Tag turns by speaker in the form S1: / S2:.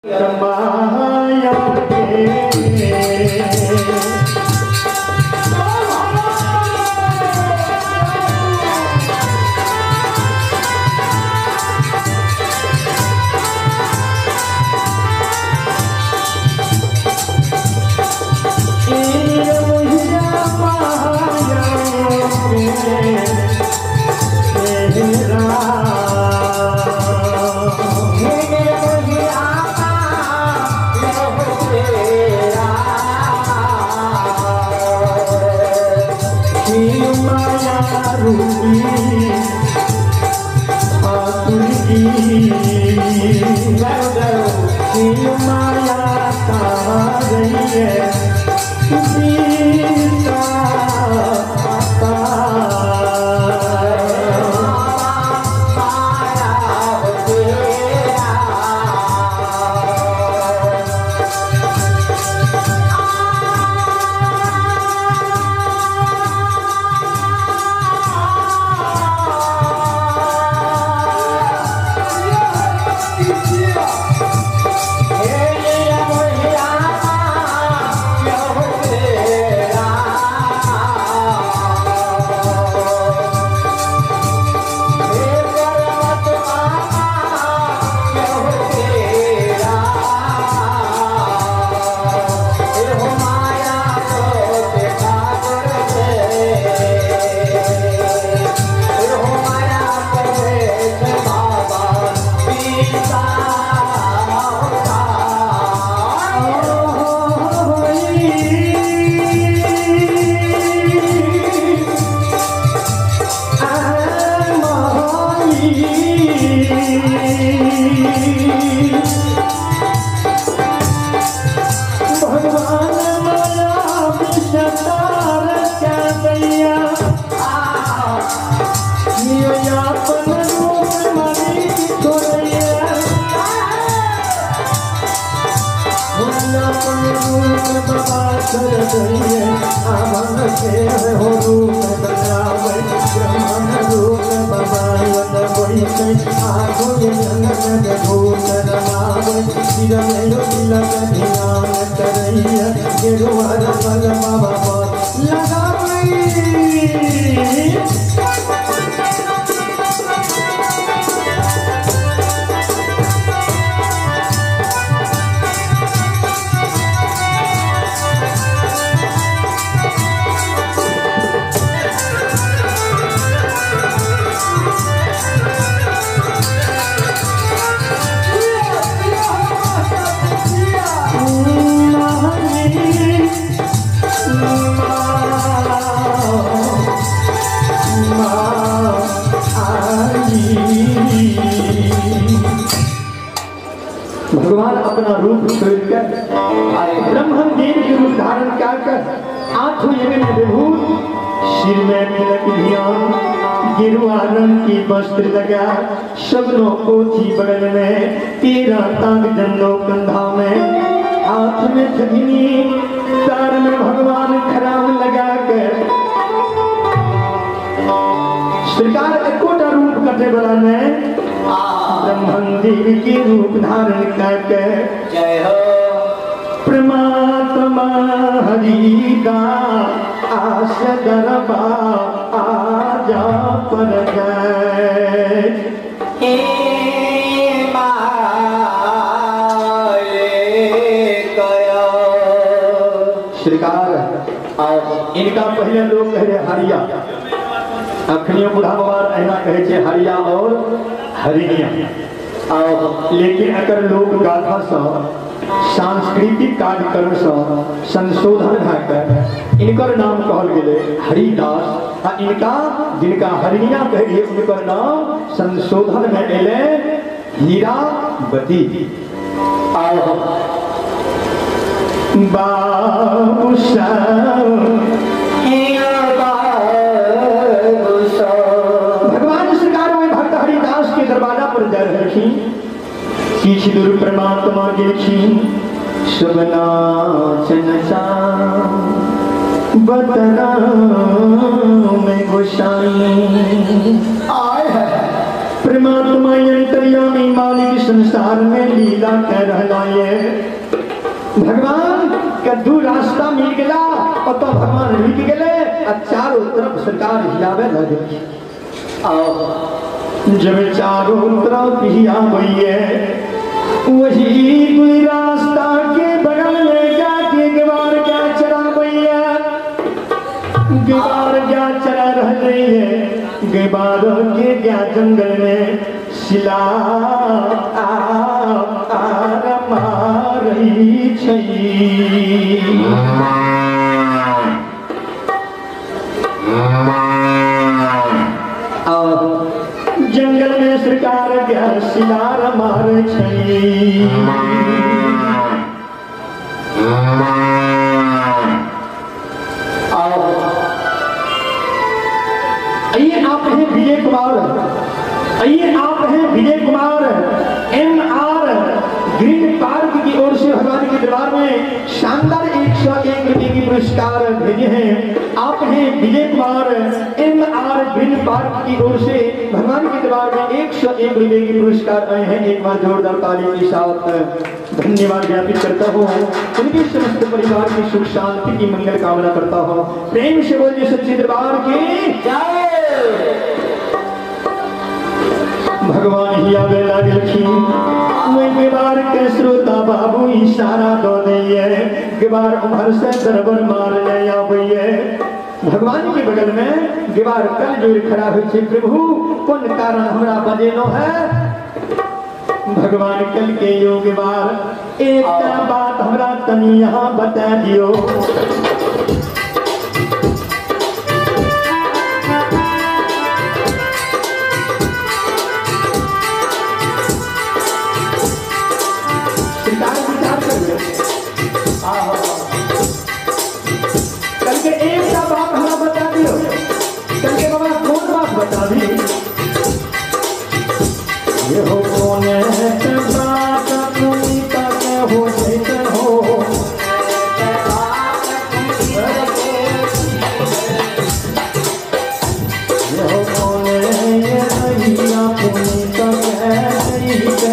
S1: माया के भगवान अपना रूप छोड़कर ब्रह्मन देव के रूप धारण कर आठों यज्ञ में विभूत, सिर में तिलक ध्यान, गिरुआ रंग की वस्त्र लगा, सगनों पोथी बगल में, 13 तांग जंदो कंधा में, हाथ में छगनी, तार में भगवान खराम लगा कर सरकार एकोटा रूप कटे वाला ने ब्रह्मन देव के रूप धारण करके
S2: जय हो
S1: परमात्मा हरि आस दरबा आजा पर गए श्रीकार। इनका पहले लोग कह रहे हरिया, अखनियों बुढ़ा बाबा ऐना कहे छे हरिया और हरिणिया, लेकिन अगर लोक गाथा से सांस्कृतिक कार्यक्रम से संशोधन भए इनकर नाम कहल गेलै हरिदास, आ इनका जिनका हरिणिया कह रहिए उनकर नाम संशोधन में एलै हीरावती। बाबू भगवान सरकार में भक्त हरिदास के दरवाजा पर जा रहे थी, किछु दूर परमात्मा गेलखिन, सब नाच नचा बतना में गोसाई आए है। परमात्मा अंतर्यामी मालिक संसार संसार में लीला कर रहला ये भगवान के दू रास्ता मिल गया और तो भगवान रुक गए और चारों तरफ सरकार हिलावे लगे। आओ जब चारों तरफ हिलावे वही कोई रास्ता के बगल में जाके गिवार क्या चरावैया गिवार क्या चरा रहे है गिवार के क्या जंगल में शिला मारही छई। जंगल में सरकार क्या शिला मार छई। आइए आप हैं विजय कुमार, आइए आप हैं Vijay Kumar MR green park की ओर से भगवान के दरबार में शानदार 101 रुपये की पुरस्कार भेजे हैं। आप हैं Vijay Kumar MR green park की ओर से भगवान के दरबार में 101 रुपये की पुरस्कार आए हैं। एक बार जोरदार ताली के साथ धन्यवाद ज्ञापित करता हूँ। उनके समस्त परिवार की सुख शांति की मंगल कामना करता हूँ। प्रेम से बोलिए सच्चे दरबार की जय। भगवान ही आवे लागलखिन गिवार के श्रोता बाबू इशारा दो दिए गिवार उम्हर से दरबर मार ले आबैये। भगवान के बगल में गिवार कल जोड़ खड़ा होइ छै, प्रभु कोन कारण हमरा बजेलो है। भगवान कल के यो गिवार एकटा बात हमरा तनी यहाँ बता दियो। कल के एक बात हमरा बता दियो। कल के बाबा कौन बात बता दी? ये हो कौन है बात पुनीता के हो जैसे हो ये हो कौन है ये पुनीता के जैसे